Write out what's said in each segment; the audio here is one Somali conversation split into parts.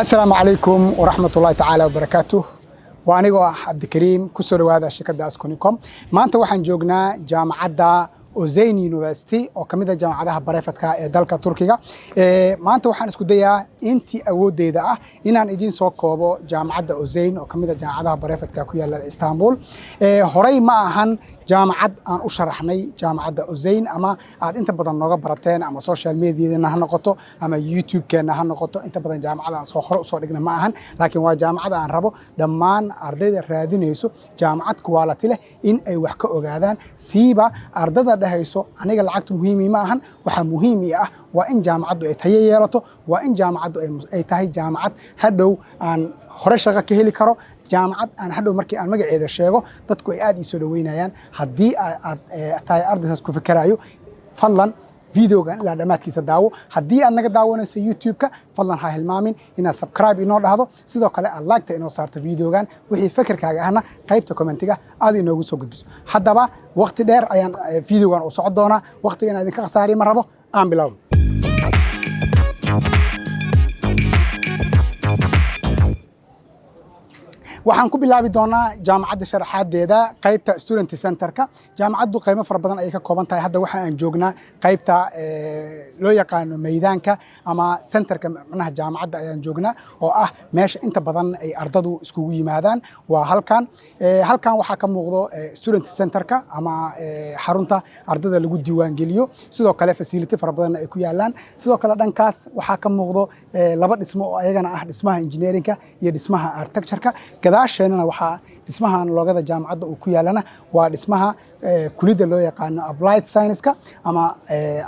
Asalaamu calaykum waraxmatullahi tacaala wabarakaatuh. Waa anigoo ah Cabdikariim, kusoo dhawaada shirkadda Asconicom. Maanta waxaan joognaa jaamacadda Ozeyn University oo ka mid ah jaamacadaha private-ka ee dalka Turkiga. Maanta waxaan isku dayaa intii awoodeyda ah inaan idiin soo koobo jaamacadda Ozeyn oo ka mid ah jaamacadaha private-ka ku yaala Istanbul. Horey ma ahan jaamacad aan u sharaxnay jaamacadda Ozeyn ama aad inta badan nooga barateen, ama social mediadana ha noqoto ama YouTube-keena ha noqoto. Inta badan jaamacada aan soo hore usoo dhigna ma ahan, laakiin waa jaamacad aan rabo dhammaan ardayda raadinayso jaamacad quality leh in ay wax ka ogaadaan, siiba ardada dhehayso aniga lacagtu muhiimi ma ahan, waxaa muhiim ii ah waa in jaamacaddu ay tayo yeelato, waa in jaamacaddu ay tahay jaamacad hadhow aan hore shaqo ka heli karo, jaamacad aan hadhow markii aan magaceeda sheego dadku ay aad ii soo dhaweynayaan. Haddii aad tahay ardaysaas ku fikerayo, fadlan videogan ilaa dhammaadkiisa daawo. Haddii aad naga daawanayso YouTube-ka, fadlan ha hilmaamin inaad subscribe inoo dhahdo, sidoo kale aad like-ta inoo saarto videogan, wixii fekerkaaga ahna qaybta commentiga aad inoogu soo gudbiso. Haddaba waqti dheer ayaan videogan uu socon doonaa, waqtiga inaan idinka khasaariyo ma rabo. Aan bilowno. Waxaan ku bilaabi doonaa jaamacadda sharaxaadeeda qaybta student centerka. Jaamacaddu qaybo fara badan ayay ka kooban tahay. Hadda waxa aan joognaa qaybta loo yaqaano meydaanka ama centerka, macnaha jaamacadda ayaan joognaa, oo ah meesha inta badan ay ardadu iskugu yimaadaan waa halkan. Halkan waxaa ka muuqdo student centerka ama xarunta ardada lagu diiwaangeliyo, sidoo kale facility fara badan ay ku yaalaan. Sidoo kale dhankaas waxaa ka muuqdo laba dhismo oo ayagana ah dhismaha engineeringka iyo dhismaha architectureka. Gadaasheenana waxaa dhismahan loogada jaamacadda uu ku yaalana waa dhismaha kulidda loo yaqaano applied science-ka, ama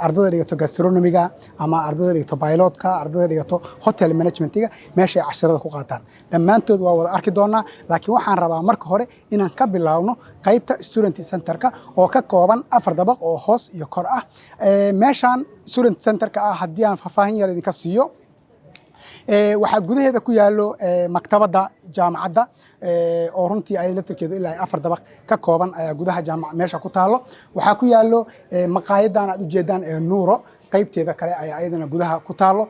ardada dhigato gastronomiga ama ardada dhigato pilotka, ardada dhigato hotel managementiga, meeshay casharada ku qaataan. Dhammaantood waa wada arki doonaa, laakiin waxaan rabaa marka hore inaan ka bilaawno qaybta student centerka oo ka kooban afar dabaq oo hoos iyo kor ah. Meeshaan student centerka ah, haddii aan faahfaahin yar idinka siiyo, waxaa gudaheeda ku yaallo maktabadda jaamacadda oo runtii ay laftirkeedu ilaa afar dabaq ka kooban ayaa gudaha jaamac meesha ku taallo. Waxaa ku yaallo maqaayadan aad ujeedaan ee Nuuro, qaybteeda kale ayaa ayadana gudaha ku taallo.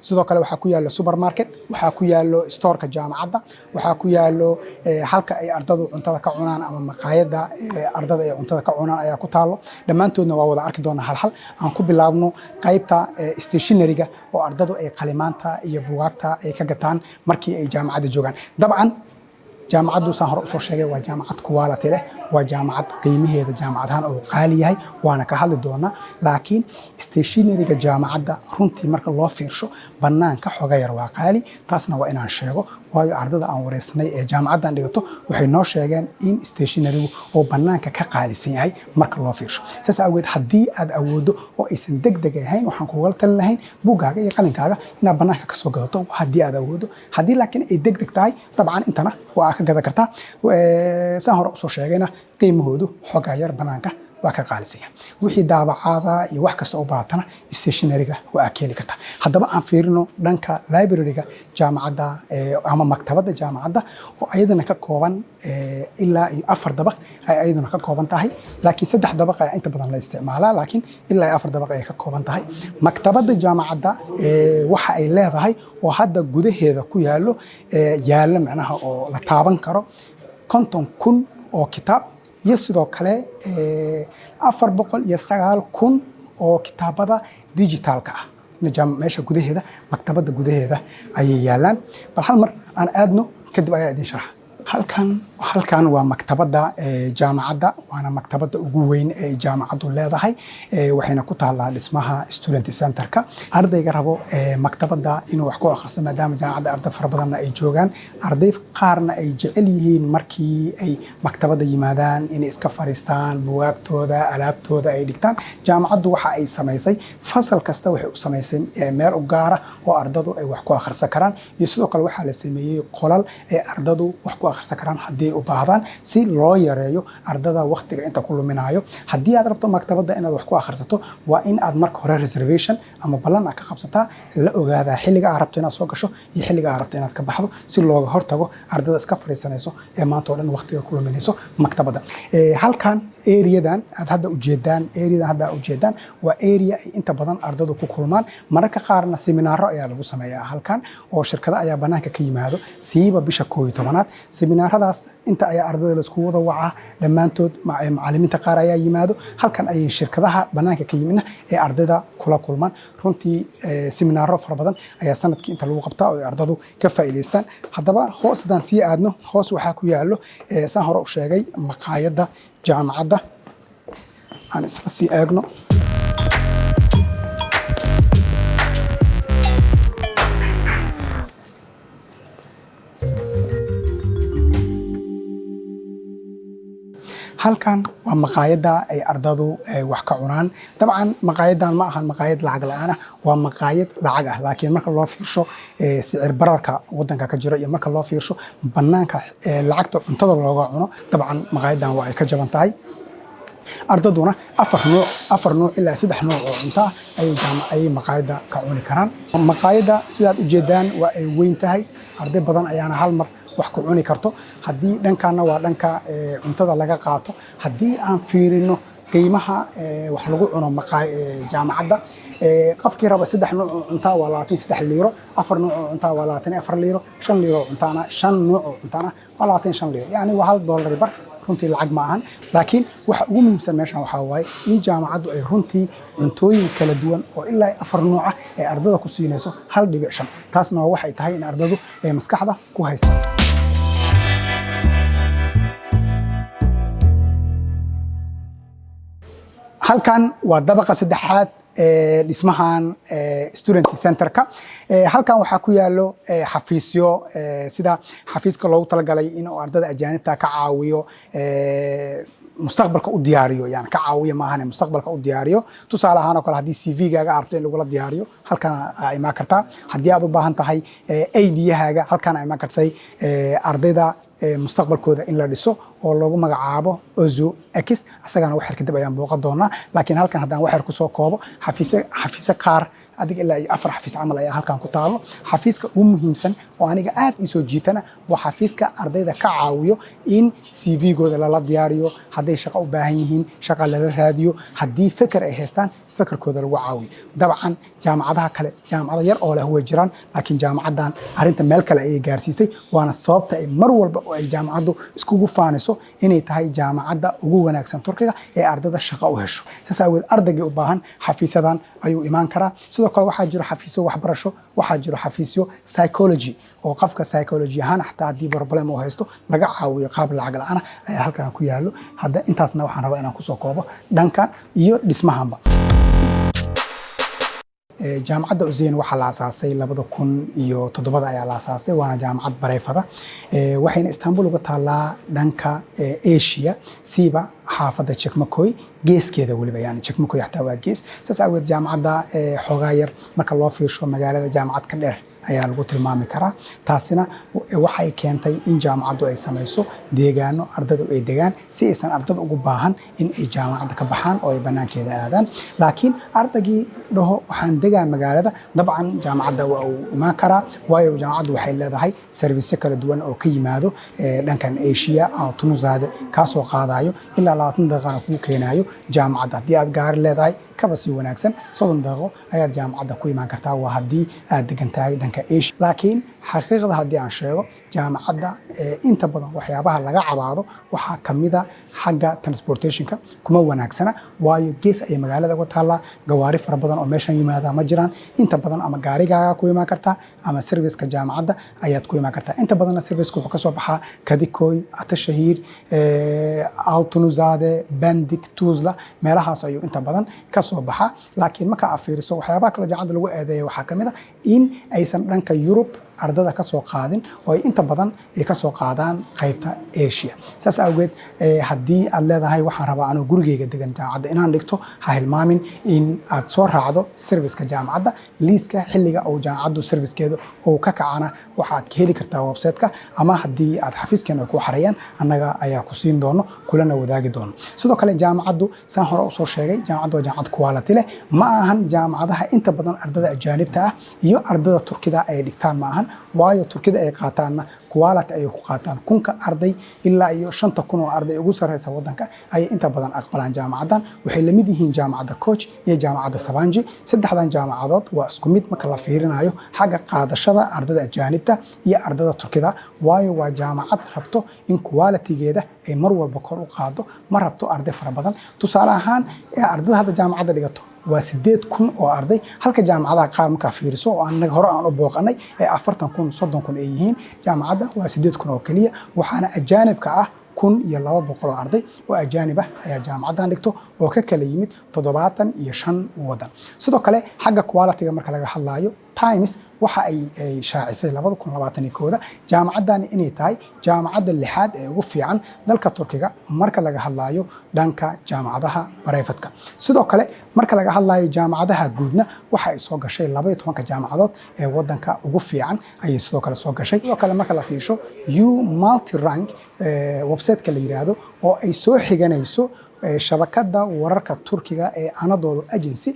Sidoo kale waxaa ku yaallo supermarket, waxaa ku yaallo storeka jaamacadda, waxaa ku yaallo halka ay ardadu cuntada ka cunaan ama maqaayadda ardada ay cuntada ka cunaan ayaa ku taallo. Dhammaantoodna waa wada arki doonaa hal hal. Aan ku bilaabno qaybta stationaryga oo ardadu ay qalimaanta iyo bugaagta ay ka gataan markii ay jaamacadda joogaan. Dabcan jaamacaddu, saan hore usoo sheegay, waa jaamacad quality leh, waa jaamacad qiimaheeda jaamacadahaan oo qaali yahay, waana ka hadli doonaa. Laakiin stationaryga jaamacadda runtii marka loo fiirsho banaanka xoga yar waa qaali, taasna waa inaan sheego, waayo ardada aan wareysnay ee jaamacaddan dhigato waxay noo sheegeen in stationarygu oo banaanka ka qaalisan yahay marka loo fiirsho. Saas awgeed, haddii aad awooddo oo aysan deg deg ahayn, waxaan kugala talin lahayn buuggaaga iyo qalinkaaga inaad banaanka kasoo gadato haddii aad awooddo. Haddii laakiin ay deg deg tahay, dabcan intana waa ka gadan kartaa. Saan hore usoo sheegayna, qiimahoodu xoogaa yar banaanka waa ka qaalisanya. Wixii daabacaada iyo wax kasta u baatana stationaryga waa ka heli kartaa. Haddaba aan fiirino dhanka libraryga jaamacadda ama maktabadda jaamacadda oo ayadana ka kooban ilaa iyo afar dabaq ay ayaduna ka kooban tahay, laakiin saddex dabaq ayaa inta badan la isticmaalaa, laakiin ilaa iyo afar dabaq ayay ka kooban tahay. Maktabadda jaamacadda waxa ay leedahay oo hadda gudaheeda ku yaallo yaallo, macnaha oo la taaban karo, 50,000 oo kitaab iyo sidoo kale 409,000 oo kitaabada digitalka ah. Meesha gudaheeda, maktabadda gudaheeda ayay yaalaan. Bal hal mar aan aadno, kadib ayaa idin sharxa. Halkan waa maktabadda jaamacadda, waana maktabadda ugu weyn ee jaamacaddu leedahay. Waxayna ku taallaa dhismaha student centerka. Ardayga rabo maktabadda inuu wax ku akhristo, maadaama jaamacadda arday fara badanna ay joogaan, arday qaarna ay jecel yihiin markii ay maktabadda yimaadaan inay iska fariistaan, bugaagtooda, alaabtooda ay dhigtaan, jaamacaddu waxa ay samaysay fasal kasta waxay u samaysay meel u gaara oo ardadu ay wax ku akhrisan karaan, iyo sidoo kale waxaa la sameeyey qolal ay ardadu wax ku akhrisan karaan haddii ay u baahdaan, si loo yareeyo ardada waqtiga inta ku luminayo. Haddii aad rabto maktabadda inaad wax ku akhrisato, waa in aad marka hore reservation ama ballan aad ka qabsataa, la ogaadaa xilliga aad rabto inaad soo gasho iyo xilliga aad rabto inaad ka baxdo, si looga hortago ardada iska fariisanayso ee maanta oo dhan waqtiga ku luminayso maktabadda. Halkan Areadan aad hadda ujeedaan, areadan hadda aad ujeedaan waa area ay inta badan ardadu ku kulmaan. Mararka qaarna seminaaro ayaa lagu sameeyaa halkan oo shirkado ayaa banaanka ka yimaado, siiba bisha 11aad. Seminaaradaas inta ayaa ardada laiskugu wada wacaa dhammaantood. Macallimiinta qaar ayaa yimaado halkan, ayay shirkadaha banaanka ka yimidna ee ardayda kula kulmaan. Runtii seminaaro fara badan ayaa sanadkii inta lagu qabtaa oo ay ardadu ka faa'iidaystaan. Haddaba hoos haddaan sii aadno, hoos waxaa ku yaallo, saan hore u sheegay, maqaayadda jaamacadda. Aan isla sii eegno. Halkan waa maqaayadda ay ardadu wax ka cunaan. Dabcan maqaayadan ma ahan maqaayad lacag la'aan ah, waa maqaayad lacag ah, laakiin marka loo fiirsho sicir bararka wadanka ka jiro iyo marka loo fiirsho banaanka lacagta cuntada looga cuno, dabcan maqaayadan waa ay ka jaban tahay. Ardaduna afar nuuc ilaa saddex nuuc oo cunto ah ayay maqaayadda ka cuni karaan. Maqaayadda sidaad ujeedaan waa ay weyn tahay, arday badan ayaana hal mar wax ku cuni karto. Haddii dhankaana waa dhanka cuntada laga qaato. Haddii aan fiirino qiimaha wax lagu cuno jaamacadda, qofkii raba saddex nuuc oo cuntaa waa 23 liiro, afar nuuc oo cuntaa waa 24 liiro, shan liiro oo cuntaana, shan nuuc oo cuntaana waa 25 liiro, yacni waa $1.50. Runtii lacag ma ahan, laakiin waxa ugu muhiimsan meeshan waxaa waaye in jaamacaddu ay runtii cuntooyin kala duwan oo ilaa afar nuuc ah ay ardada ku siinayso 1.5. Taasna waa waxay tahay in ardadu ay maskaxda ku haystaan. Halkan waa dabaqa saddexaad ee dhismahan student centerka. Halkan waxaa ku yaalo xafiisyo, sida xafiiska loogu talagalay in uu ardada ajaanibta ka caawiyo, mustaqbalka u diyaariyo, yani ka caawiyo maahane, mustaqbalka u diyaariyo. Tusaale ahaan oo kale, haddii CV-gaaga arto in lagula diyaariyo, halkan aa imaan kartaa. Haddii aad u baahan tahay ID-yahaaga, halkan aa imaan kartay. Ardayda mustaqbalkooda in la dhiso oo lagu magacaabo Ozo X, asagana waxyar kadib ayaan booqan doonaa. Laakiin halkan haddaan waxyar kusoo koobo, xafiisyo qaar adiga ilaa iyo afar xafiis camal ayaa halkan ku taalo. Xafiiska ugu muhiimsan oo aniga aad ii soo jiitana waa xafiiska ardayda ka caawiyo in CV-gooda lala diyaariyo, hadday shaqo u baahan yihiin shaqa lala raadiyo, haddii feker ay haystaan fekerkooda lagu caawiyo. Dabcan jaamacadaha kale jaamacado yar oo leh way jiraan, laakiin jaamacaddan arrinta meel kale ayay gaarsiisay, waana sababta ay mar walba oo ay jaamacaddu iskugu faaniso inay tahay jaamacadda ugu wanaagsan Turkiga ee ardada shaqo u hesho. Saas aaweed ardaygii u baahan xafiisyadan ayuu imaan karaa. Sidoo kale waxaa jiro xafiisyo waxbarasho, waxaa jiro xafiisyo psychology oo qofka psychology ahaan xataa haddii problem uu haysto laga caawiyo qaab lacag la'aan ah ayaa halkan ku yaallo. Hadda intaasna waxaan rabaa inaan kusoo koobo dhankan iyo dhismahanba. Jaamacadda Uzeyn waxaa la asaasay 2007 ayaa la asaasay, waana jaamacad private ah. Waxayna Istanbul uga taallaa dhanka Asia, siiba xaafadda Çekmeköy geeskeeda weliba, yani Çekmeköy xataa waa gees. Saas aageed jaamacadda xoogaa yar marka loo fiirsho magaalada jaamacad ka dheer ayaa lagu tilmaami karaa. Taasina waxay keentay in jaamacaddu ay samayso deegaano ardadu ay degaan, si aysan ardada ugu baahan in ay jaamacadda ka baxaan oo ay banaankeeda aadaan. Laakiin ardaygii dhaho waxaan degaa magaalada, dabcan jaamacadda waa uu imaan karaa, waayo jaamacaddu waxay leedahay servisyo kala duwan oo ka yimaado dhankan Asia ama Tunuzaade, kaasoo qaadayo ilaa 20 daqiiqana kuu keenayo jaamacadda. Haddii aad gaari leedahay kaba sii wanaagsan, 30 daqiiqo ayaad jaamacadda ku imaan kartaa, waa haddii aad degan tahay dhanka Asia. Laakiin xaqiiqda haddii aan sheego, jaamacadda inta badan waxyaabaha laga cabaado waxaa kamida xagga transportationka kuma wanaagsana, waayo gees ayay magaalada uga taallaa. Gawaari fara badan oo meeshan yimaada ma jiraan inta badan. Ama gaarigaaga ku imaan kartaa ama serviceka jaamacadda ayaad ku imaan kartaa. Inta badanna serviceka wuxuu kasoo baxaa Kadikoy, Ataşehir, Altunizade, Pendik, Tuzla, meelahaas ayuu inta badan kasoo baxaa. Laakiin marka aad fiiriso waxyaabaha kaloo jaamacadda lagu eedeeya waxaa kamid a in aysan dhanka Yurub ardada ka soo qaadin oo ay inta badan ay ka soo qaadaan qaybta Asia. Saas awgeed haddii aad leedahay waxaan rabaa anoo gurigeyga degan jaamacadda inaan dhigto, ha hilmaamin in aad soo raacdo serviceka jaamacadda. Liiska xilliga uu jaamacaddu servicekeeda uu ka kacana waxaad ka heli kartaa website-ka, ama haddii aad xafiiskeena ay ku xareeyaan, annaga ayaa ku siin doono kulana wadaagi doono. Sidoo kale jaamacaddu, saan hore usoo sheegay, jaamacaddu waa jaamacad quality leh. Ma ahan jaamacadaha inta badan ardada ajaanibta ah iyo ardada Turkida ay dhigtaan, ma ahan, waayo Turkida ay qaataanna Quality ayay ku qaataan. 1000-ka arday ilaa iyo 5000 oo arday ugu sarreysa waddanka ayay inta badan aqbalaan. Jaamacaddan waxay lamid yihiin jaamacadda Koç iyo jaamacadda Sabancı. Saddexdan jaamacadood waa isku mid marka la fiirinayo xagga qaadashada ardada ajaanibta iyo ardada Turkida, waayo waa jaamacad rabto in qualitygeeda ay mar walba kor u qaado. Ma rabto arday fara badan. Tusaale ahaan, ardada hadda jaamacadda dhigato waa 8000 oo arday, halka jaamacadaha qaar markaa fiiriso oo anaga hore aan u booqanay ee 40,000, 30,000 ay yihiin. Jaamacadda waa 8000 oo keliya, waxaana ajaanibka ah 1200 oo arday oo ajaanib ah ayaa jaamacaddan dhigto oo ka kala yimid 75 wadan. Sidoo kale, xagga quality-ga marka laga hadlaayo, Times waxa ay shaacisay 2021-da jaamacaddan inay tahay jaamacadda lixaad ee ugu fiican dalka Turkiga marka laga hadlaayo dhanka jaamacadaha private-ka. Sidoo kale, marka laga hadlaayo jaamacadaha guudna, waxa ay soo gashay 12-ka jaamacadood ee wadanka ugu fiican ayay sidoo kale soo gashay. Sidoo kale, marka la fiirsho U Multi Rank website-ka la yiraahdo oo ay soo xiganayso shabakada wararka Turkiga ee Anadolu Agency,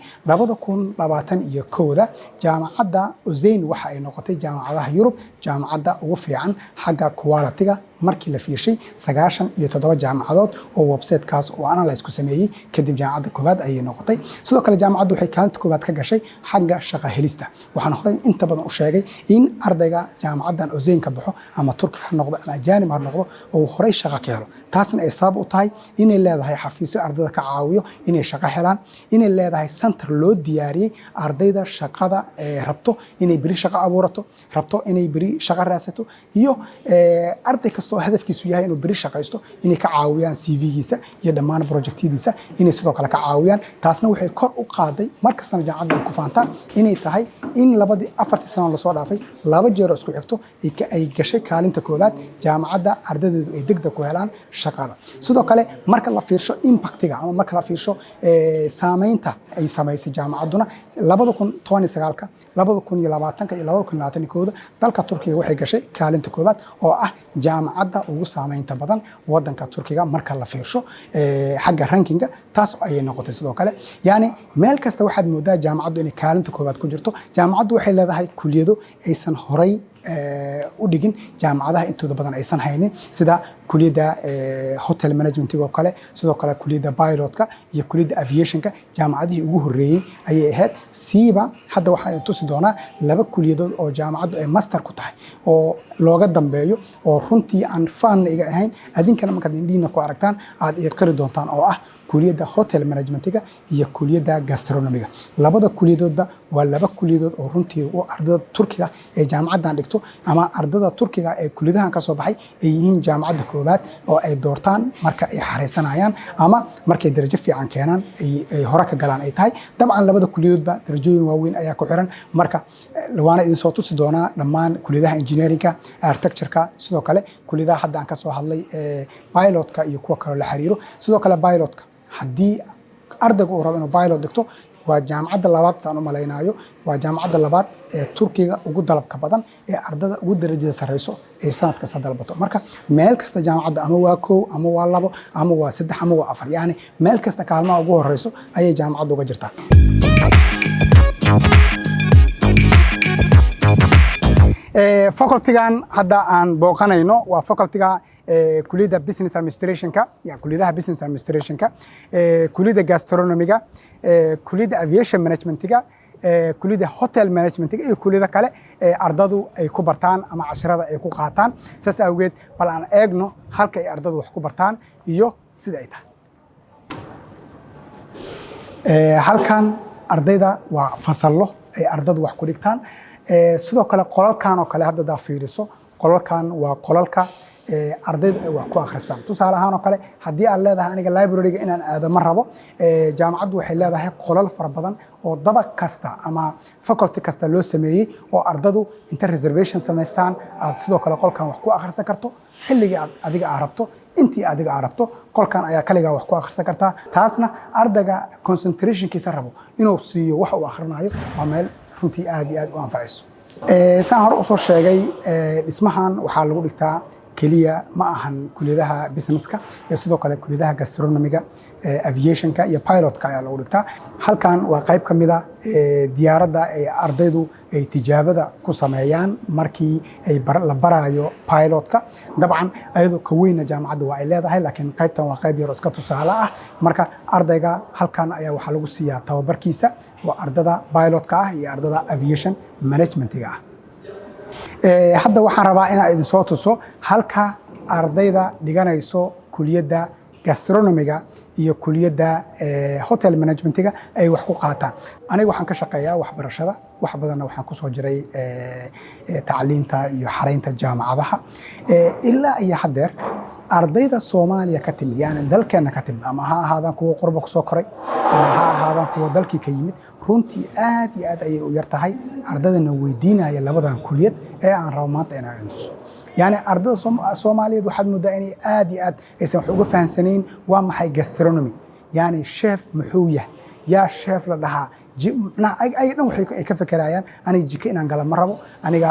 2021-da jaamacadda Özel waxa ay noqotay jaamacadaha Yurub jaamacadda ugu fiican xagga quality-ga markii la fiirshay 97 jaamacadood oo websitekaas oo analyse ku sameeyey kadib, jaamacadda koowaad ayay noqotay. Sidoo kale, jaamacaddu waxay kaalinta koowaad ka gashay xagga shaqo helista. Waxaan horey inta badan u sheegay in ardayga jaamacaddan Özel ka baxo, ama Turki ha noqdo ama ajaanib ha noqdo, oo horey shaqo ka helo. Taasna ay sabab u tahay inay leedahay xafiisyo ardayda ka caawiyo inay shaqo helaan, inay leedahay center loo diyaariyey ardayda shaqada rabto inay beri shaqo abuurato, rabto inay beri shaqo raadsato, iyo arday kasta oo hadafkiisu yahay inuu beri shaqaysto, inay ka caawiyaan CV-giisa iyo dhammaan projectyadiisa inay sidoo kale ka caawiyaan. Taasna waxay kor u qaaday, mar kastana jaamacadda ay ku faantaa, inay tahay in labadii afartii sano lasoo dhaafay laba jeer oo isku xigto ay gashay kaalinta koowaad jaamacadda ardadeedu ay degdeg ku helaan shaqada. Sidoo kale, marka la fiirsho impactiga ama marka la fiirsho saameynta ay samaysay jaamacadduna, 2019-ka, 2020-ka iyo 2021-da dalka Turkiga waxay gashay kaalinta koowaad oo ah jaamacadda ugu saameynta badan wadanka Turkiga marka la fiirsho xagga rankinga. Taas ayay noqotay sidoo kale. Yani meel kasta waxaad moodaa jaamacaddu inay kaalinta koowaad ku jirto. Jaamacaddu waxay leedahay kuliyado aysan horay u dhigin jaamacadaha intooda badan aysan haynin, sida kuliyadda hotel managementiga oo kale, sidoo kale kuliyadda pilotka iyo kuliyadda aviationka. Jaamacadihii ugu horreeyey ayay ahayd. Siiba hadda waxaa tusi doonaa laba kuliyadood oo jaamacaddu ay master ku tahay oo looga dambeeyo, oo runtii aan faanna iga ahayn, adinkana markaad indhihiina ku aragtaan aad iga qiri doontaan, oo ah kuliyadda hotel managementiga iyo kuliyadda gastronomiga. Labada kuliyadoodba waa laba kuliyadood oo runtii u ardada Turkiga ee jaamacaddan dhigto ama ardada Turkiga ee kuliyadahan ka soo baxay ay yihiin jaamacadda koowaad oo ay doortaan marka ay xareysanayaan ama markay darajo fiican keenaan ay hore ka galaan ay tahay. Dabcan, labada kuliyadoodba darajooyin waaweyn ayaa ku xiran. Marka waana idin soo tusi doonaa dhammaan kuliyadaha engineeringka, architectureka, sidoo kale kuliyadaha hadda aan ka soo hadlay, pilotka iyo kuwa kaloo la xiriiro. Sidoo kale, pilotka haddii ardayga uu rabo inuu pilot dhigto, waa jaamacadda labaad, saan u malaynayo, waa jaamacadda labaad ee Turkiga ugu dalabka badan ee ardada ugu darajada sarreyso ay sanad kasta dalbato. Marka meel kasta jaamacadda ama waa kow ama waa labo ama waa saddex ama waa afar, yacni meel kasta kaalmaha ugu horeyso ayay jaamacadda uga jirtaa. Facultygan hadda aan booqanayno waa facultyga kuliyadda business administrationka, ya kuliyadaha business administrationka, kuliyadda gastronomiga, kuliyadda aviation managementiga, kuliyadda hotel managementiga iyo kuliyado kale ee ardadu ay ku bartaan ama casharada ay ku qaataan. Saas awgeed, bal aan eegno halka ay ardadu wax ku bartaan iyo sida ay tahay. Halkan ardayda waa fasallo ay ardadu wax ku dhigtaan. Sidoo kale, qolalkan oo kale hadda hadaa fiiriso, qolalkan waa qolalka ardaydu ay wax ku akhristaan. Tusaale ahaan oo kale, haddii aad leedahay aniga library-ga inaan aado ma rabo, jaamacaddu waxay leedahay qolal fara badan oo dabaq kasta ama faculty kasta loo sameeyey oo ardadu inta reservation samaystaan aad sidoo kale qolkan wax ku akhrisan karto xilligii aad adiga aad rabto, intii adiga aad rabto. Qolkan ayaa kaligaa wax ku akhrisan kartaa. Taasna ardayga concentrationkiisa rabo inuu siiyo wax uu akhrinayo, waa meel runtii aad iyo aad u anfacayso. Saan hore usoo sheegay, dhismahan waxaa lagu dhigtaa Keliya ma ahan kuliyadaha businesska iyo sidoo kale kuliyadaha gastronomiga, aviationka iyo pilotka ayaa lagu dhigtaa. Halkan waa qayb ka mid a diyaaradda ay ardaydu ay tijaabada ku sameeyaan markii ay la baraayo pilotka. Dabcan ayadoo ka weyna jaamacadda waa ay leedahay, laakiin qaybtan waa qayb yar oo iska tusaale ah. Marka ardayga halkan ayaa waxaa lagu siiyaa tababarkiisa, waa ardada pilotka ah iyo ardada aviation managementiga ah. Hadda waxaan rabaa inaan idin soo tuso halka ardayda dhiganayso kuliyadda gastronomiga iyo kuliyadda hotel managementiga ay wax ku qaataan. Aniga waxaan ka shaqeeyaa waxbarashada, wax badanna waxaan kusoo jiray tacliinta iyo xaraynta jaamacadaha. Ilaa iyo haddeer ardayda Soomaaliya ka timid, yani dalkeenna ka timid, ama ha ahaadaan kuwa qurba kusoo koray ama ha ahaadaan kuwa dalkii ka yimid, runtii aad iyo aad ayay u yar tahay ardadana weydiinaya labadan kuliyad ee aan rabo maanta inaan idin tuso. Yani ardada Soomaaliyeed waxaad moodaa inay aad iyo aad aysan wax uga fahansanayn waa maxay gastronomy, yani chef muxuu yahay, yaa chef la dhahaa. Macnaha ay dhan waxay ay ka fekerayaan, aniga jiko inaan gala ma rabo, aniga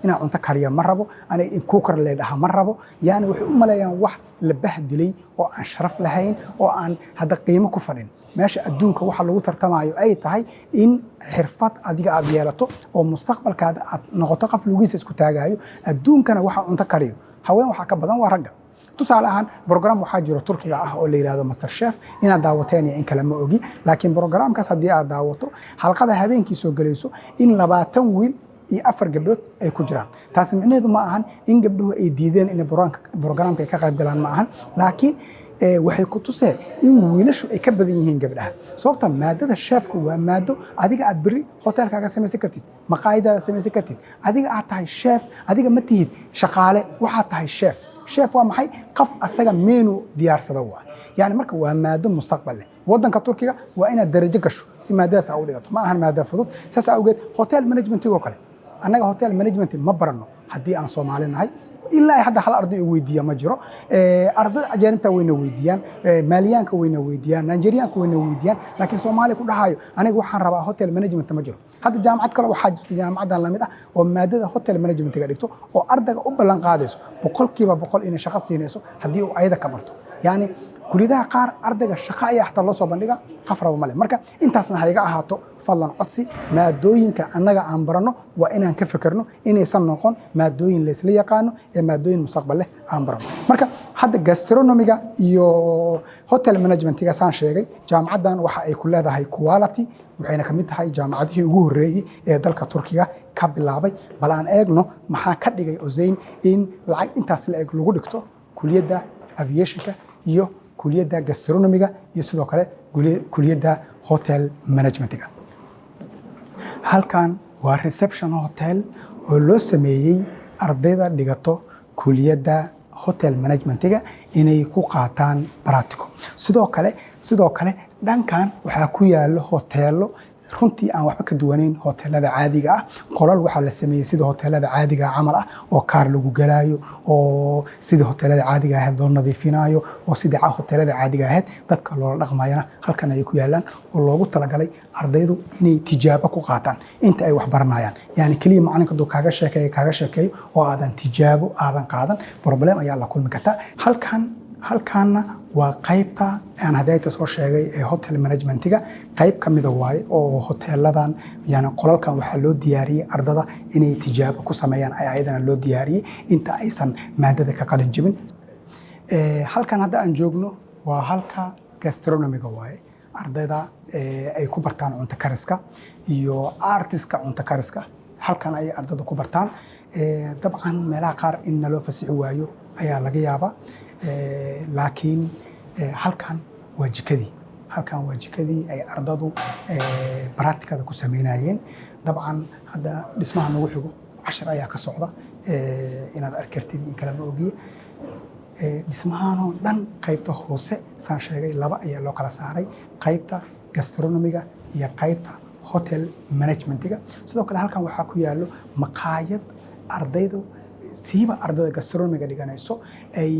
inaan cunto kariya ma rabo, aniga in cooker la dhaha ma rabo. Yani waxay u maleeyaan wax la bahdilay oo aan sharaf lahayn oo aan hadda qiimo ku fadhin. Meesha adduunka waxa lagu tartamayo ay tahay in xirfad adiga aad yeelato oo mustaqbalkaada aad noqoto qof lugiisa isku taagayo. Adduunkana waxa cunto kariyo haween waxaa ka badan waa ragga. Tusaale ahaan, program waxaa jiro Turkiga ah oo la yidhahdo Master Chef. Inaad daawateen iyo in kale ma ogi, laakiin programkaas haddii aad daawato, xalqada habeenkii soo gelayso in 20 wiil iyo afar gabdhood ay ku jiraan. Taasi micnaheedu ma ahan in gabdhuhu ay diideen inay programka ay ka qayb galaan, ma ahan, laakiin waxay ku tusee in wiilashu ay ka badan yihiin gabdhaha, sababta maadada chefka waa maado adiga aad beri hotelkaaga samaysan kartid, maqaayadaada samaysan kartid. Adiga aad tahay chef, adiga ma tihid shaqaale, waxaad tahay chef. Chef waa maxay? Qof asaga menu diyaarsada waa. Yani marka waa maado mustaqbal leh. Wadanka Turkiga waa inaad darajo gasho si maadadaas aa u dhigato, ma ahan maado fudud. Saas awgeed hotel managementigoo kale, annaga hotel management ma barano haddii aan Soomaali nahay. Ilaa hadda hal arday oo weydiiya ma jiro. Ardada ajaanibta wayna weydiiyaan, Maaliyaanka wayna weydiiyaan, Nigeriyaanka wayna weydiiyaan, laakiin Soomaaliya ku dhahayo aniga waxaan rabaa hotel management ma jiro. Hadda jaamacad kale waxaa jirta jaamacaddan lamid ah oo maadada hotel managementiga dhigto oo ardayga u ballan qaadayso 100% inay shaqo siinayso haddii uu ayada ka barto. Yani kuliyadaha qaar ardayga shaqo ayaa xataa loo soo bandhiga, qof raba male. Marka intaasna ha iga ahaato fadlan codsi: maadooyinka annaga aan baranno waa inaan ka fekerno inaysan noqon maadooyin laysla yaqaano ee maadooyin mustaqbal leh aan barano. Marka hadda gastronomiga iyo hotel managementiga saan sheegay, jaamacaddan waxa ay ku leedahay quality, waxayna kamid tahay jaamacadihii ugu horreeyey ee dalka Turkiga ka bilaabay. Bal aan eegno maxaa ka dhigay Ozeyn in lacag intaas la eg lagu dhigto kuliyadda aviationka iyo kuliyadda gastronomiga iyo sidoo kale kuliyadda hotel managementiga. Halkan waa reception hotel oo loo sameeyey ardayda dhigato kuliyadda hotel managementiga inay ku qaataan practical. Sidoo kale dhankan waxaa ku yaalo hoteelo runtii aan waxba ka duwanayn hoteelada caadiga ah. Qolal waxaa la sameeyey sida hoteelada caadiga camal ah oo kaar lagu galaayo, oo sida hoteelada caadiga ahayd loo nadiifinayo, oo sidii hoteelada caadiga ahayd dadka loola dhaqmayana halkan ayay ku yaalaan, oo loogu talagalay ardaydu inay tijaabo ku qaataan inta ay wax baranayaan. Yani keliya macalinka hadduu kaaga sheekeeyo oo aadan tijaabo aadan qaadan, problem ayaa la kulmi kartaa. Halkaanna waa qaybta aan hadayta soo sheegay ee hotel managementiga, qayb ka mida waaye oo hoteeladan. Yani qolalkan waxaa loo diyaariyey ardada inay tijaabo ku sameeyaan ayaa ayadana loo diyaariyey inta aysan maadada ka qalin jebin. Halkan hadda aan joogno waa halka gastronomiga waaye, ardayda ay ku bartaan cunto kariska iyo artiska cunto kariska halkan ayay ardayda ku bartaan. Dabcan meelaha qaar in naloo fasixi waayo ayaa laga yaabaa, laakiin halkan waa jikadii, halkan waa jikadii ay ardadu practicada ku sameynayeen. Dabcan hadda dhismaha nagu xigo cashar ayaa ka socda, inaad arki kartid in kale ma ogiye. Dhismahanoo dhan qaybta hoose saan sheegay laba ayaa loo kala saaray, qaybta gastronomiga iyo qaybta hotel managementiga. Sidoo kale halkan waxaa ku yaallo maqaayad ardaydu, siiba ardayda gastronomiga dhiganayso, ay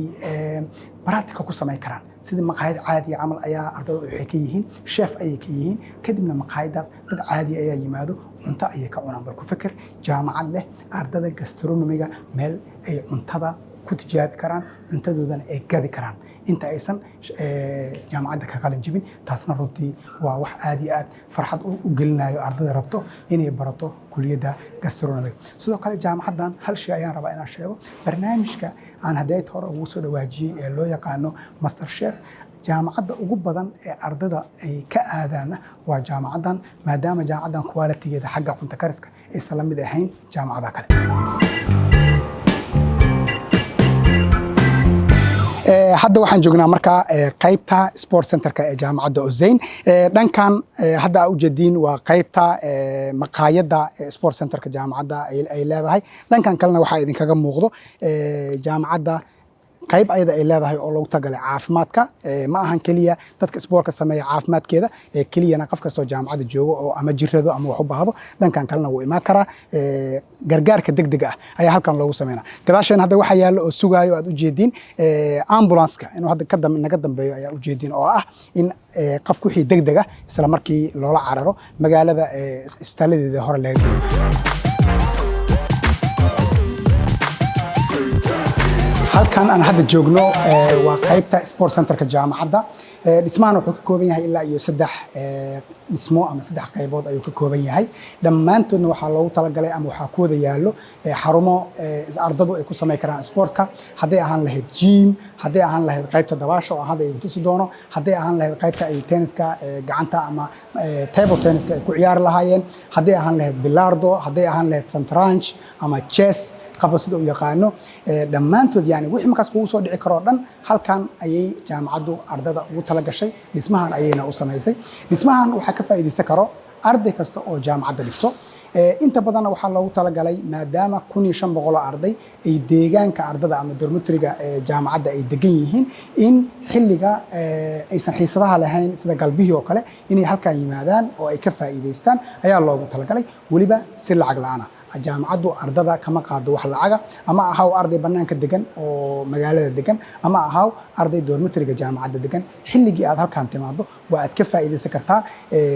practical ku samayn karaan. Sidii maqaayad caadiya camal ayaa ardayda waxay ka yihiin chef ayay ka yihiin, kadibna maqaayadaas dad caadi ayaa yimaado, cunto ayay ka cunaan. Bal ku feker jaamacad leh ardada gastronomiga meel ay cuntada ku tijaabi karaan, cuntadoodana ay gadi karaan inta aysan jaamacadda ka qalin jebin. Taasna runtii waa wax aad iyo aad farxad u gelinayo ardayda rabto inay barato kuliyadda gastronomy. Sidoo kale jaamacaddan hal shay ayaan rabaa inaan sheego: barnaamijka aan hadeet hore ugu soo dhawaajiyey ee loo yaqaano Master Chef. Jaamacadda ugu badan ee ardada ay ka aadaana waa jaamacaddan, maadaama jaamacaddan quality-geeda xagga cunto kariska aysan la mid ahayn jaamacadaha kale. Hadda waxaan joognaa markaa qaybta sport centerka ee jaamacadda Ozeyn. Dhankan hadda aa ujeediin waa qaybta maqaayadda sport centerka jaamacadda ay leedahay. Dhankan kalena waxaa idinkaga muuqdo jaamacadda qayb ayada ay leedahay oo loogu talagalay caafimaadka. Ma ahan keliya dadka isboortka sameeya caafimaadkeeda keliyana, qof kastoo jaamacadda joogo oo ama jirado ama wax u baahdo, dhankan kalena wuu imaan karaa. Gargaarka degdega ah ayaa halkan loogu sameynaa. Gadaasheen hadda waxaa yaallo oo sugaayo aad ujeediin ambulanceka inuu hadda naga dambeeyo ayaa ujeediin, oo ah in qofka wixii degdeg ah isla markii loola cararo magaalada, isbitaaladeeda hore laga geeyo. Halkan aan hadda joogno waa qaybta sport centerka jaamacadda. Dhismahan wuxuu ka kooban yahay ilaa iyo saddex dhismo ama saddex qaybood ayuu ka kooban yahay. Dhammaantoodna waxaa loogu talagalay ama waxaa ku wada yaallo xarumo ardadu ay ku samayn karaan sportka, hadday ahaan lahayd gym, hadday ahaan lahayd qaybta dabaasha oo aan hadda idin tusi doono, hadday ahaan lahayd qaybta ay tenniska gacanta ama table tenniska ay ku ciyaari lahaayeen, hadday ahaan lahayd bilardo, hadday ahaan lahayd satranj ama chess, qaba sida u yaqaano. Dhammaantood yani wixii markaas kugu soo dhici karoo dhan halkan ayay jaamacaddu ardada ugu tala gashay, dhismahan ayayna u samaysay. Dhismahan waxaa ka faa'iidaysan karo arday kasta oo jaamacadda dhigto. Inta badanna waxaa loogu talagalay, maadaama 1500 oo arday ay deegaanka ardada ama dormitoryga jaamacadda ay degan yihiin, in xilliga aysan xiisadaha lahayn, sida galbihii oo kale, inay halkan yimaadaan oo ay ka faa'iidaystaan ayaa loogu talagalay, weliba si lacag la'aan ah. Jaamacaddu ardada kama qaado wax lacaga, ama ahaw arday bannaanka degan oo magaalada degan, ama ahaw arday dormitoryga jaamacadda degan. Xilligii aad halkan timaado waa aad ka faa'iidaysan kartaa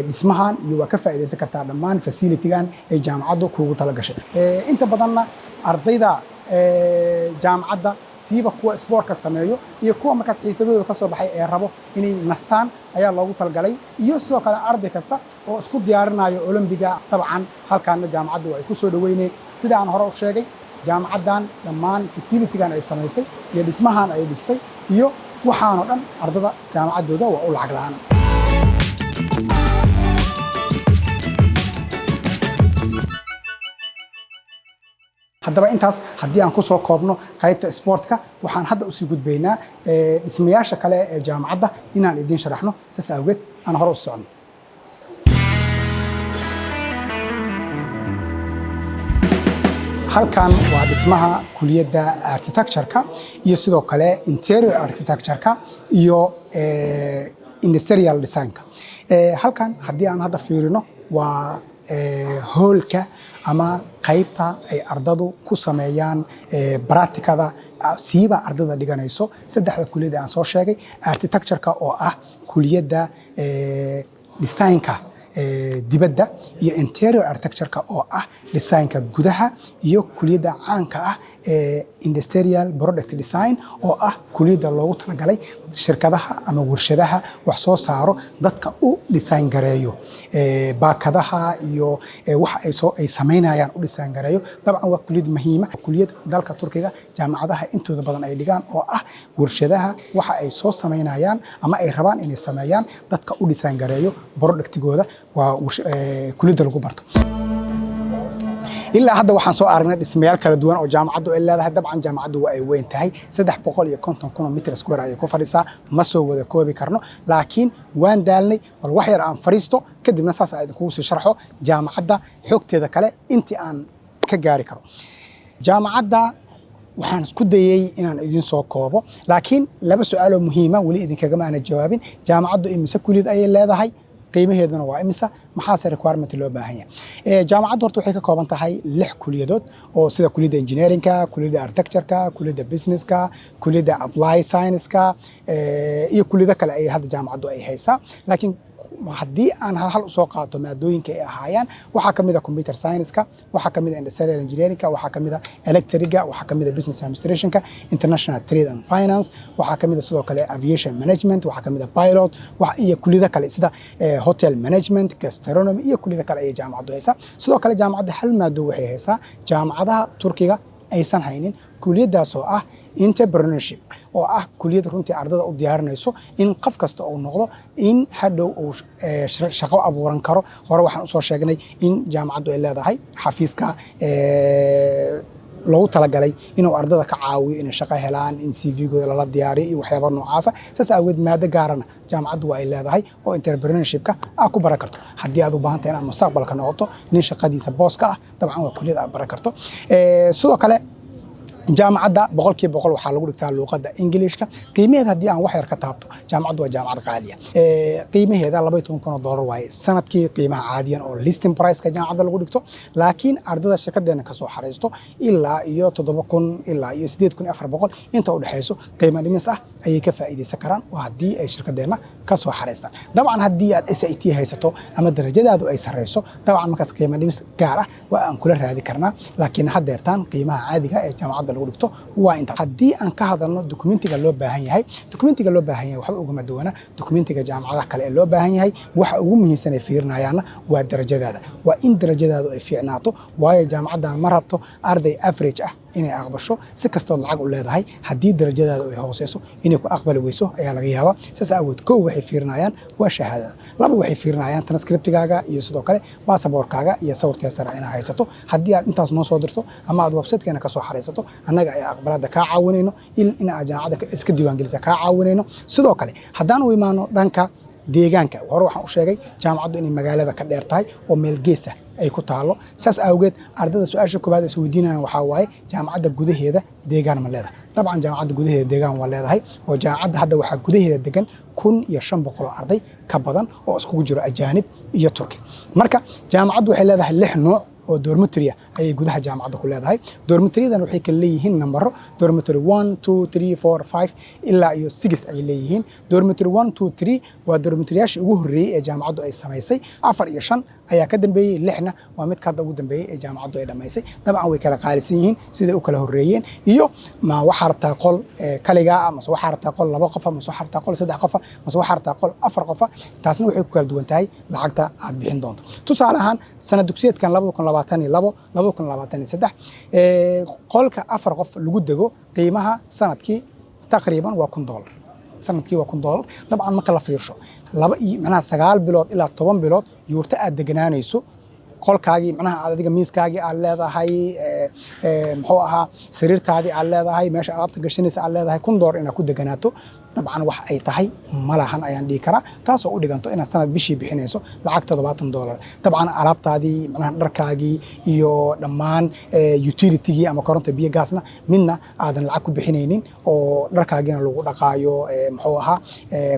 dhismahan iyo waa ka faa'iidaysan kartaa dhammaan facilitygan ay jaamacaddu kuugu talagashay. Inta badanna ardayda jaamacadda, siiba kuwa isboortka sameeyo iyo kuwa markaas xiisadooda ka soo baxay ee rabo inay nastaan ayaa loogu talagalay, iyo sidoo kale arday kasta oo isku diyaarinayo olombiga. Dabcan halkaana jaamacaddu ay ku soo dhaweynay. Sida aan hore u sheegay, jaamacaddan dhammaan facilitygan ay samaysay iyo dhismahan ay dhistay iyo waxaanoo dhan ardada jaamacaddooda waa u lacag la'aan. Haddaba intaas haddii aan kusoo koobno qaybta sportka, waxaan hadda usii gudbaynaa dhismayaasha kale ee jaamacadda inaan idiin sharaxno. Saas awgeed aan hore u socono. Halkan waa dhismaha kuliyadda architecture-ka iyo sidoo kale interior architecture-ka iyo industrial design-ka. Halkan haddii aan hadda fiirino waa hoolka ama qaybta ay ardadu ku sameeyaan practicada, siiba ardada dhiganayso saddexda kuliyadda aan soo sheegay: architecture-ka oo ah kuliyadda design-ka dibadda, iyo interior architecture-ka oo ah design-ka gudaha, iyo kuliyadda caanka ah ee industrial product design oo ah kuliyadda loogu talagalay shirkadaha ama warshadaha wax soo saaro dadka u design gareeyo baakadaha iyo waxa ay soo ay samaynayaan u design gareeyo. Dabcan waa kuliyad muhiima, kuliyad dalka Turkiga jaamacadaha intooda badan ay dhigaan, oo ah warshadaha waxa ay soo samaynayaan ama ay rabaan inay sameeyaan dadka u design gareeyo productigooda, waa kuliyadda lagu barto. Ilaa hadda waxaan soo aragnay dhismayaal kala duwan oo jaamacaddu ay leedahay. Dabcan jaamacaddu waa ay weyn tahay, 350,000 oo mitir square ayay ku fadhisaa. Ma soo wada koobi karno, laakiin waan daalnay. Bal wax yar aan fadhiisto, kadibna saas aan idinkugu sii sharxo jaamacadda xogteeda kale intii aan ka gaari karo. Jaamacadda waxaan isku dayey inaan idin soo koobo, laakiin laba su-aaloo muhiima weli idinkagama aana jawaabin. Jaamacaddu imise kuliyad ayay leedahay? Qiimaheeduna waa imisa? Maxaase requirement loo baahan yahay? Jaamacaddu horta waxay ka kooban tahay lix kuliyadood, oo sida kuliyadda engineeringka, kuliyadda architectureka, kuliyadda businesska, kuliyadda applied science-ka iyo kuliyado kale ay hadda jaamacaddu ay haysaa, laakiin Haddii aan hal hal usoo qaato maadooyinka ay ahaayaan, waxaa ka mid a computer science-ka, waxaa ka mid a industrial engineering-ka, waxaa ka mid a electric-ga, waxaa ka mid a business administration-ka, international trade and finance, waxaa ka mid a sidoo kale aviation management, waxaa ka mid a pilot iyo kuliyado kale sida hotel management, gastronomy iyo kuliyado kale ayay jaamacaddu haysaa. Sidoo kale jaamacadda hal maado waxay haysaa jaamacadaha Turkiga aysan haynin, kuliyaddaasoo ah entrepreneurship, oo ah kuliyad runtii ardada u diyaarinayso in qof kasta uu noqdo in hadhow uu shaqo abuuran karo. Hore waxaan usoo sheegnay in jaamacaddu ay leedahay xafiiska loogu talagalay inuu ardada ka caawiyo inay shaqo helaan, in CV-gooda lala diyaariyo iyo waxyaaba noocaasa. Saas awgeed maado gaarana jaamacaddu waa ay leedahay oo entrepreneurshipka aad ku baran karto haddii aad u baahan tahay inaad mustaqbalka noqoto nin shaqadiisa booska ah. Dabcan waa kuliyad aad baran karto. Sidoo kale jaamacadda 100% waxaa lagu dhigtaa luuqadda Ingiliishka. Qiimaheeda haddii aan wax yar ka taabto, jaamacaddu waa jaamacad qaaliya. Qiimaheeda $12,000 waaye sanadkii, qiimaha caadiyan oo listing price-ka jaamacadda lagu dhigto. Laakiin ardada shirkadeena kasoo xaraysto ilaa iyo 7000 ilaa iyo 8400 inta u dhexayso qiimo dhimis ah ayay ka faa'iidaysan karaan oo haddii ay shirkadeena kasoo xaraystaan. Dabcan haddii aad SAT haysato ama darajadaadu ay sarreyso, dabcan markaas qiimo dhimis gaar ah waa aan kula raadi karnaa, laakiin haddeertaan qiimaha caadiga ee jaamacadda lagu dhigto waa intaas. Haddii aan ka hadalno dukumentiga loo baahan yahay, dukumentiga loo baahan yahay waxba ugama duwana dukumentiga jaamacadaha kale ee loo baahan yahay. Waxa ugu muhiimsan ay fiirinayaanna waa darajadaada. Waa in darajadaadu ay fiicnaato, waayo jaamacaddan ma rabto arday average ah inay aqbasho. Si kastood lacag u leedahay, haddii darajadaadu ay hooseyso, inay ku aqbali weyso ayaa laga yaabaa. Saas aawood, kow waxay fiirinayaan waa shahaadada, laba waxay fiirinayaan transcriptigaaga iyo sidoo kale baasaboorkaaga iyo sawirtee sare inaad haysato. Haddii aad intaas noo soo dirto ama aad websitekeena kasoo xaraysato, annaga ayaa aqbalaada kaa caawinayno, in aad jaamacadda iska diiwaangelisa kaa caawinayno. Sidoo kale haddaan u imaano dhanka deegaanka, hore waxaan u sheegay jaamacaddu inay magaalada ka dheer tahay oo meel geesa ay ku taalo. Saas awgeed ardada su-aasha koobaad ay isweydiinayaan waxaa waaye: jaamacadda gudaheeda deegaan ma leedahay? Dabcan jaamacadda gudaheeda deegaan waa leedahay, oo jaamacadda hadda waxaa gudaheeda degan 1500 oo arday ka badan oo iskugu jiro ajaanib iyo Turki. Marka jaamacaddu waxay leedahay lix nuuc oo dormitory ayay gudaha jaamacadda ku leedahay. Dormitory-yadan waxay kala leeyihiin nambaro: dormitory 1, 2, 3, 4, 5 ilaa iyo 6 ay leeyihiin. Dormitory 1, 2, 3 waa dormitory-yaashii ugu horreeyey ee jaamacaddu ay samaysay. Afar iyo shan ayaa ka dambeeyey, lixna waa midka hadda ugu dambeeyey ee jaamacaddu ay dhammaysay. Dabcan way kala qaalisan yihiin siday u kala horreeyeen iyo ma waxaa rabtaa qol kaligaa ah, mase waxaa rabtaa qol laba qofa, mase waxaa rabtaa qol saddex qofa, mase waxaa rabtaa qol afar qofa. Taasna waxay ku kala duwan tahay lacagta aad bixin doonto. Tusaale ahaan, sanad dugsiyeedkan 2022 2023, qolka afar qof lagu dego qiimaha sanadkii taqriiban waa $1000. Sanadkii waa $1000. Dabcan marka la fiirsho laba iyo macnaha 9 bilood ilaa 10 bilood yurtta aad deganaanayso, qolkaagii macnaha aad adiga miiskaagii aad leedahay, muxuu ahaa, sariirtaadii aad leedahay, meesha alaabta gashanaysa aad leedahay, $1000 inaad ku deganaato dabcan wax ay tahay malahan ayaan dhihi karaa, taasoo u dhiganto inaad sanad bishii bixinayso lacag $70. Dabcan alaabtaadii, macnaha dharkaagii iyo dhammaan utilitygii ama koronta, biyo, gaasna midna aadan lacag ku bixinaynin, oo dharkaagiina lagu dhaqaayo, muxuu ahaa,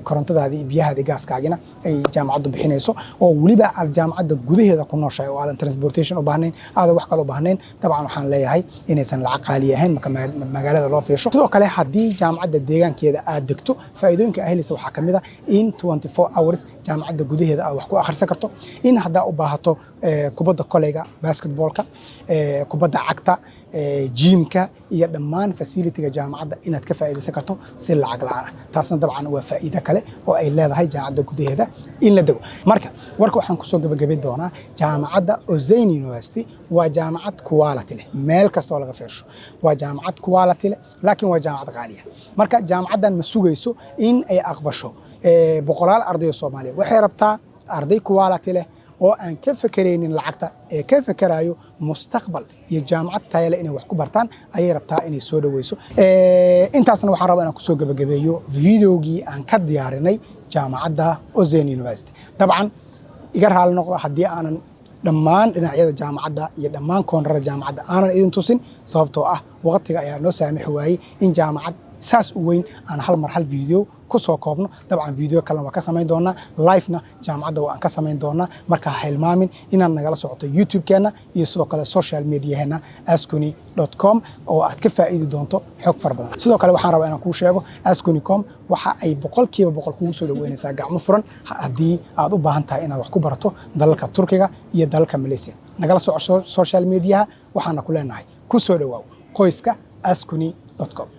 korontadaadii, biyahaadii, gaaskaagina ay jaamacaddu bixinayso, oo weliba aad jaamacadda gudaheeda ku nooshahay, oo aadan transportation u baahnayn, aadan wax kale u baahnayn. Dabcan waxaan leeyahay inaysan lacag qaali ahayn marka magaalada loo fiirsho. Sidoo kale haddii jaamacadda deegaankeeda aad degto, faa'iidooyinka aad helaysa waxaa ka mid ah in 24 hours jaamacadda gudaheeda aad wax ku akhrisan karto, in haddaa u baahato kubadda koleyga, basketballka, kubadda cagta, gymka iyo dhammaan facilityga jaamacadda inaad ka faa'iidaysan karto si lacag la'aan ah. Taasna dabcan waa faa'iido kale oo ay leedahay jaamacadda gudaheeda in la dego. Marka warka waxaan kusoo gabagabay doonaa, jaamacadda Ozeyn University waa jaamacad quality leh meel kastoo laga fiirsho. Waa jaamacad quality leh, laakiin waa jaamacad qaaliya. Marka jaamacaddan ma sugayso in ay aqbasho boqolaal arday oo Soomaaliya. Waxay rabtaa arday quality leh oo aan ka fekeraynin lacagta ee ka fekerayo mustaqbal iyo jaamacad tayo leh inay wax ku bartaan ayay rabtaa inay soo dhaweyso. Intaasna waxaan rabaa inaan kusoo gabagabeeyo videogii aan ka diyaarinay jaamacadda Ozen University. Dabcan iga raali noqdo haddii aanan dhammaan dhinacyada jaamacadda iyo dhammaan koonarada jaamacadda aanan idin tusin, sababtoo ah waqtiga ayaa noo saamixi waayey in jaamacad saas u weyn aan hal mar hal video ku soo koobno. Dabcan video kalena waa ka samayn doonaa, livena jaamacadda waa aan ka samayn doonaa. Marka ha hilmaamin inaad nagala socoto YouTube-keenna iyo sidoo kale social mediaheena askuni.com oo aad ka faa'iidi doonto xog fara badan. Sidoo kale waxaan rabaa inaan kuu sheego, Askuni.com waxa ay 100% kugu soo dhaweynaysaa gacmo furan haddii aad u baahan tahay inaad wax ku barato dalalka Turkiga iyo dalalka Malaysia. Nagala soco social mediaha. Waxaana ku leenahay, ku soo dhawaaw qoyska askuni.com.